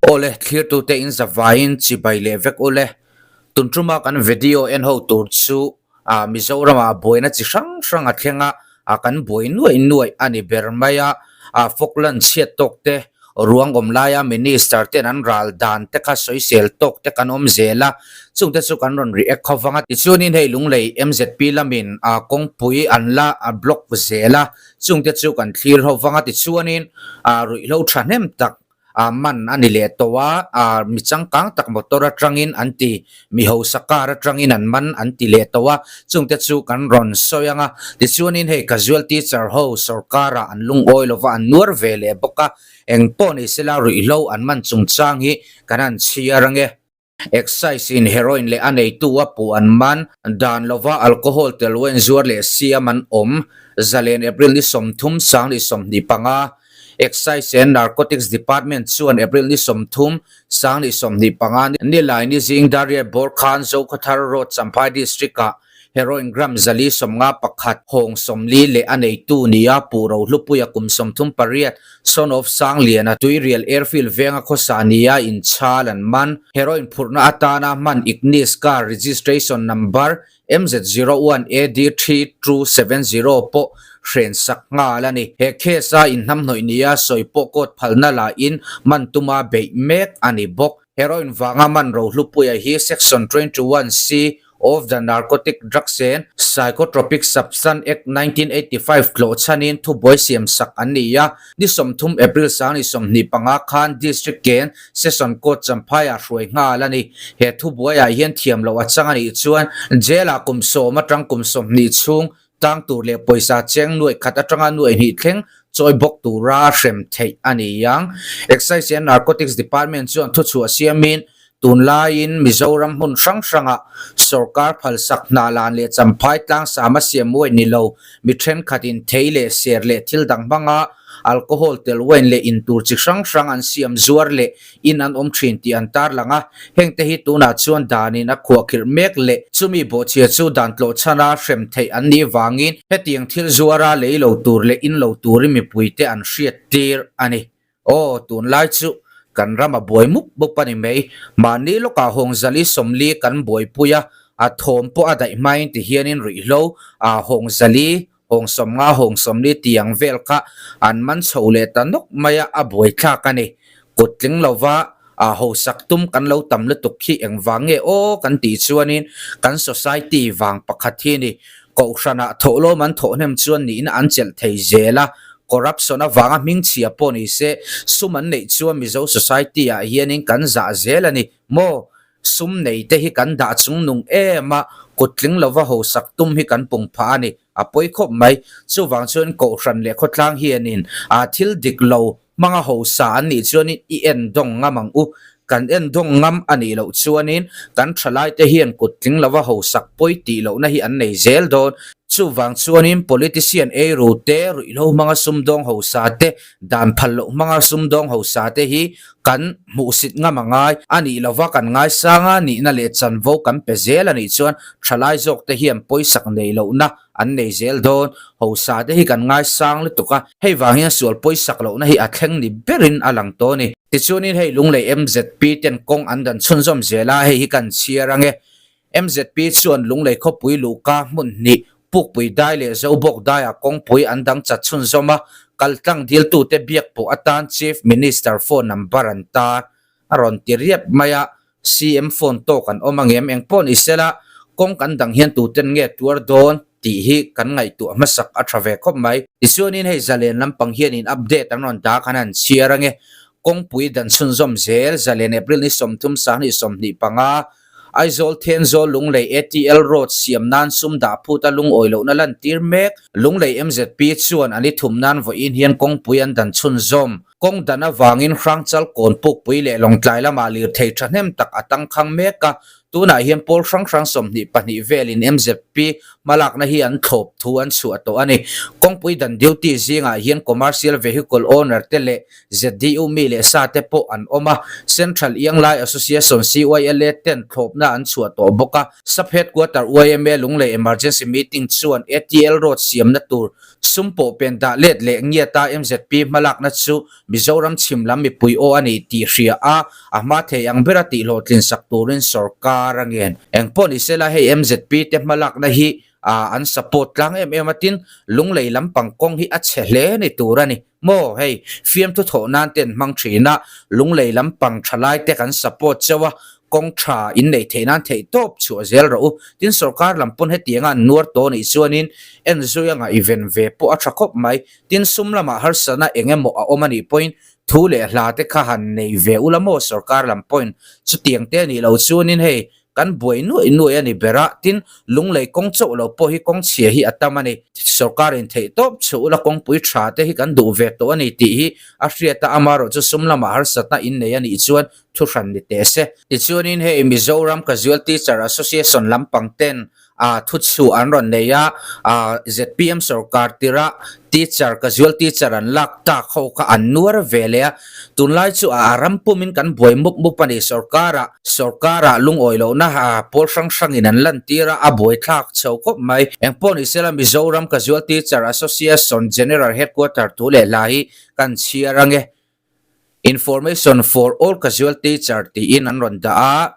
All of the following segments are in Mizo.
Awle, thlirtute in zavaiin chibai leh vek ule. Tun tuma kan video en ho tur chu Mizoramah buaina chi hrang hrang a thleng a, kan buai nuaih nuaih a ni ber mai a. Falkland chhiat tawk te, ruang awm laia Minister ten an ral dan te kha sawisel tawk te kan awm zel a, chungte chu kan rawn react kho vang a. Tichuanin hei Lunglei MZP lamin kawngpui an la block zel a, chungte chu kan thlir ho vang a. Tichuanin ruihhlo thahnem tak ah man a ni leh tawh a, ah mi changkang tak motor atangin an ti, mi hausa car atangin an man an ti leh tawh a, chungte chu kan rawn sawi ang a, tichuanin hei casual teacher ho sorkar ah an lungawi lova an nuar ve leh bawk a, eng pawh ni sela ruihhlo an man chungchang hi kan han chhiar ange. Excise in heroin leh a neitu a puh an man dan lova alcohol tel wine zuar leh siam an awm zalen April ni 30 2025. Excise and Narcotics Department chuan April ni 30 2025 nilai ni zing Dariat Borkhan Zokhawthar Road Champhai District ah Heroin gram 451 hawng 40 leh a neitu nia Pu Rohlupuia kum 38, son of Sangliana Tuirial Airfield venga khawsa nia inchhal an man. Heroin phurhna atana hman Ignis car registration number MZ01AD3270 pawh hrensak nghal a ni. He case a inhnamhnawih nia sawi pawh court phalna la in man tuma beih mek a ni bawk. Heroin vanga man Rohlupuia hi Section 21C of the Narcotic Drugs and Psychotropic Substance Act 1985 tlawh chhanin thubuai siam sak an ni a, ni 30 April 2025 khan District Ken Session Court Champhaiah hruai nghal a ni. He thubuaiah hian thiam loh a chang a nih chuan jail-ah kum sawm atang kum 20 chhung tang tur leh pawisa cheng nuaih khat atanga nuaih hnih thleng chawi bawk tura hrem theih a ni ang. Excise and Narcotics Department chuan thuchhuah siamin tunlaiin Mizoram hmun hrang hrangah sorkar phalsak hna lan leh champhai tlangsam a siam uaih ni lo mi thenkhatin thei leh ser leh thil dang hmanga alcohol tel wine leh in tur chi hrang hrang an siam zuar leh in an awm thin tih an tarlang a, hengte hi tunah chuan danin a khuahkhirh mek leh chumi bawhchhia chu dan tlawh chhana hrem theih an nih vangin hetiang thil zuara lei lo tur leh in lo turin mipuite an hriat tir a ni. Aw, tunlai chu kan ram a buai mup mup a ni mai. Mahni lawkah hawng zali 40 kan buaipui a, a thawm pawh a daih hmain ti hianin ruihhlo ah hawng zali hawng 50 hawng 40 tih ang vel kha an man chho leh ta nawk mai a, a buaithlak a ni. Kut tling lova a hausak tum kan lo tam lutuk khi engvang nge aw kan tih chuanin kan society vang pakhat hi a ni. Kohhranah thawhlawm an thawh hnem chuan nihna an chelh thei zel a, corruption avanga hmingchhia pawh ni se sum an neih chuan Mizo society ah hianin kan zah zel a ni maw? Sum nei te hi kan dah chung nung em a, kut tling lova hausak tum hi kan pung phah a ni. A pawi khawp mai. Chuvang chuan Kohhran leh khawtlang hianin a thil dik lo hmanga hausa an nih chuanin i en dawng ngam ang u. Kan en dawng ngam a nih loh chuanin kan thalai te hian kut tling lova hausak pawi tih lohna hi an nei zel dawn. Chuvang chuanin politician eiru te, ruihhlo hmanga sumdawng hausa te, Dan phal loh hmanga sumdawng hausa te hi kan hmuhsit ngam a ngai a nih lova kan ngaisang a nihna leh chanvo kan pe zel a nih chuan thalai zawk te hian pawisak nei lohna an nei zel dawn. Hausa te hi kan ngaisang lutuk a, hei vang hian sual pawisak lohna hi a thleng ni berin a lang tawh a ni. Tichuanin hei Lunglei MZP ten kawng an dan chhunzawm zel a, hei hi kan chhiar ange. MZP chuan Lunglei khawpui luhka hmun hnih Pukpui dai leh Zobawk daiah kawngpui an dang chat chhunzawm a, kaltlang diltute biak pawh atan Chief Minister phone number an tar a rawn ti riap mai a, CM phone tawk an awm angem engpawh ni sela kawng kan dang hian tuten nge tuar dawn tih hi kan ngaihtuah hmasak a tha ve khawp mai. Tichuanin hei zalen lampang hianin update an rawn dah khan an chhiar ange, kawngpui dan chhunzawm zel zalen April ni 30 2025. Aizawl Thenzawl Lunglei ATL Road siam nan sum dah phut a lungawi lohna lantir mek. Lunglei MZP chuan an i thum nan vawiin hian kawngpui an dan chhunzawm. Kawng dan avangin Hrangchal kawn pukpui leh Lawngtlai lamah lirthei thahnem tak a tangkhang mek a. Tunah hian pawl hrang hrang 22 velin MZP hmalakna hi an thlawp thu an chhuah tawh a ni. Kawngpui dan duty zingah hian commercial vehicle owner te leh ZDU mi leh sa te pawh an awm a, Central Ianglai Association, CYLA, ten thlawpna an chhuah tawh bawk a. Sub Headquarter yma Lunglei Emergency Meeting chuan ATL Road siamna tur sum pawh pen dah let leh ngiata MZP hmalakna chu Mizoram chhim lam mipui aw a ni tih hria a, a hma thei ang bera tihhlawhtlin sak turin sorkar a ngen. Engpawh ni sela hei MZP te hmalakna hi an support tlang em em a tin Lunglei lampang kawng hi a chhe hle ni tur a ni maw hei fiamthu thawh nan te an hmang thin a, Lunglei lampang thalai te kan support cheu a, kawng tha in neih theih nan theih tawp chhuah zel rawh u. Tin sorkar lam pawn hetianga an nuar tawh nih chuanin en zui a ngaihven ve pawh a tha khawp mai. Tin sum lamah harsatna eng emaw a awm a nih pawhin thu leh hla te kha han nei ve ula maw sorkar lam pawhin chutiang te a nih loh chuanin hei kan buai nuaih nuaih a ni ber a, tin Lunglei kawng chauh lo pawh hi kawng chhia hi a tam a ni. Sorkarin theih tawp chhuah ula kawngpui tha te hi kan duh ve tawh a ni tih hi a hriat a, amaherawh chu sum lamah harsatna in nei a nih chuan thu hran ni teh se. Tichuanin hei Mizoram Casual Teacher Association lampang ten a thu chhuah an rawn nei a, zpm sorkar tirah teacher, casual teacher an lak tak ho kha an nuar ve leh a, tunlai chu a ram pumin kan buai mup mup a ni, sorkarah sorkarah lungawi lohna pawl hrang hrangin an lantir a, a buai thlak chho khawp mai. Engpawh ni sela Mizoram Casual Teacher Association General Headquarter thu leh hla hi kan chhiar ange. Information for all casual teacher tiin an rawn dah a.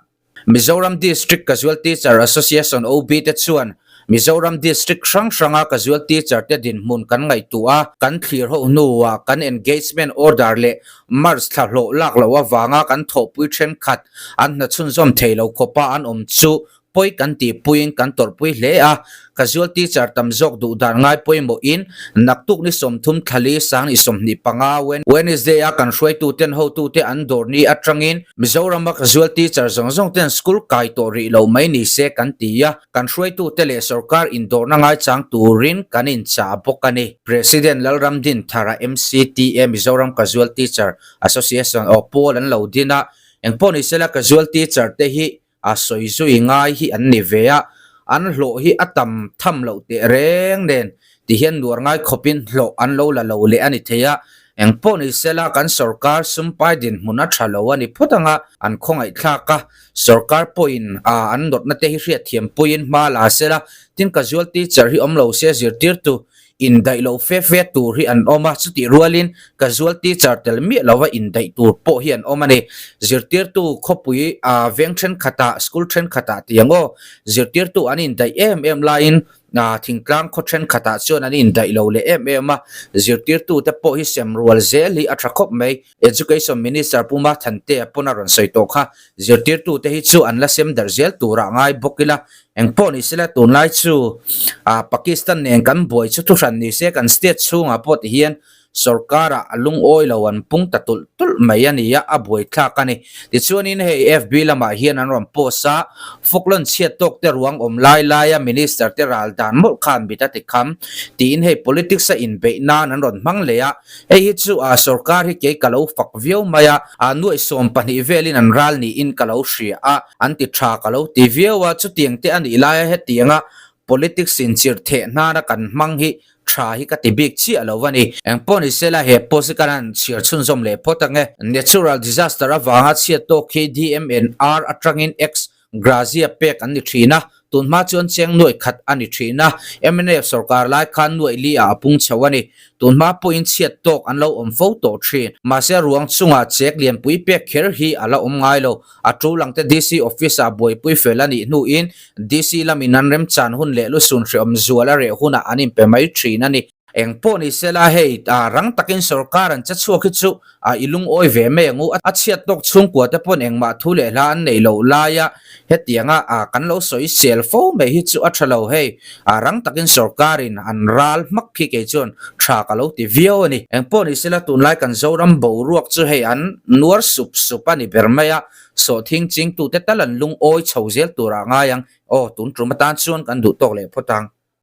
Mizoram District Casual Teacher Association OB te chuan Mizoram District hrang hranga Casual Teacher te dinhmun kan ngaihtuah a, kan thlir ho hnuah kan engagement order leh March thla hlawh lak loh avanga kan thawhpui thenkhat an hna chhunzawm thei lo khawpa an awm chu pawi kan tihpuiin kan tawrhpui hle a, casual teacher tam zawk duh dan ngai pawimawhin naktuk ni 30 thlali sang ni 25 Wednesday a kan hruaituten hotute an dawr ni atangin Mizorama casual teacher zawng zawng ten school kai tawh rih lo mai ni se kan ti a, kan hruaitute leh sorkar indawrna ngaichang turin kan inchah bawk a ni. President Lalramdinthara MCTA Mizoram Casual Teacher Association aw pawl an lo din a, engpawh ni sela casual teacher te hi A sawi zui ngai hi an ni ve a, an hlawh hi a tam tham loh teh reng nen ti hian nuar ngai khawpin hlawh an lo la lo leh a ni thei a, engpawh ni sela kan sorkar sumpai dinhmun a tha lo a ni phawt ang a, an khawngaih thlak a, sorkar pawhin a an nawtna te hi hriatthiam puiin hma la sela, tin casual teacher hi awm lo se zirtirtu Indaih loh fe fe tur hi an awm a, chutih rualin casual teacher tel miah lova indaih tur pawh hi an awm a ni. Zirtirtu khawpui ah veng thenkhatah, school thenkhatah tih ang aw, zirtirtu an indaih em em laiin ah thingtlang khaw thenkhatah chuan an indaih lo leh em em a, zirtirtute pawh hi sem rual zel hi a tha khawp mai. Education Minister Pu Mathantea pawn a rawn sawi tawh kha, zirtirtute hi chu an la sem darh zel turah ngai bawk ila, engpawh ni sela tunlai chu Pakistan nen kan buai chu thuhran ni se kan state chhungah pawh ti hian sorkarah a lungawi lo an pung ta tulh tulh mai a ni a, a buaithlak a ni. Tichuanin hei FB lamah hian an rawn post a, Falkland chhiat tawk te ruang awm lai laia Minister te ral dan mawlh khan mit a ti kham tiin hei politics a inbeih nan an rawn hmang leh a, Hei hi chu a sorkar hi kei ka lo fak viau mai a, a nuaih 12 velin an ral niin ka lo hria a, an ti tha ka lo ti viau a, chutiang te a nih laia hetianga politics in chirh theh hnana kan hmang hi tha hi ka ti bik chiah lo a ni. Engpawh ni sela he post hi kan han chhiar chhunzawm leh phawt ang e. Natural disaster avanga chhiat tawk hi DMNR atangin ex Grazia pek an ni thin a, tun hma chuan cheng nuaih khat a ni thin a, mnf sorkar lai khan nuaih li ah a pung chho a ni. Tun hma pawhin chhiat tawk an lo awm fo tawh thin. Mahse ruang chungah chek lianpui pek kher hi a la awm ngai lo. A tul ang te DC office ah buaipui fel a nih hnuin DC lamin an remchan hun leh lusun hreawm zual a reh hunah an inpe mai thin a ni. Eng pawh ni sela hei rang takin sorkar an che chhuak hi chu i lungawi ve mai ang u. A chhiat tawk chhungkua te pawn engmah thu leh hla an neih loh laia hetianga kan lo sawi sel fo mai hi chu a tha lo hei. Rang takin sorkarin an ral hmak khi kei chuan tha ka lo ti viau a ni. Eng pawh ni sela tunlai kan Zoram boruak chu hei an nuar sup sup a ni ber mai a, sawhthing chingtute tal an lungawi chho zel turah ngai ang. Aw tun tum atan chuan kan duh tawk leh phawt ang.